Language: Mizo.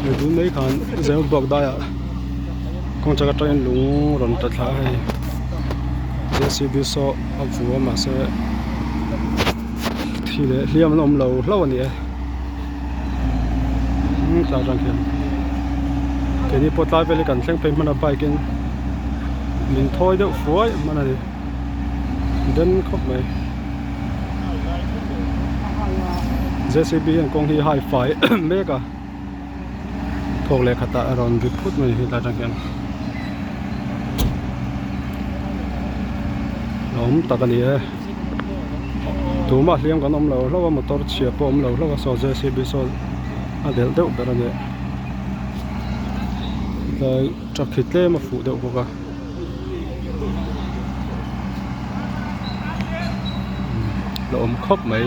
Hei tun mai khan Zeubuak daiah kawng chak atangin lung rawn ta thla a hei J C B saw a vu a mahse thi leh hliam an awm lo hlauh a ni e tlai atang khian keini pawh tlai vel hi kan thleng phei hman a bike in min thawi deuh fuai hman a ni den khawp mai. J C B hian kawng hi hai fai mek a thawk leh khatah a rawn ri phut mai helai atang hian a awm tak a ni e tumah hliam kan awm lo hlauh a motor chhia pawh a awm lo hlauh a saw J C B saw a delh deuh ber a ni tlai truck hi tlem a fuh deuh bawk a. La awm khawp mai.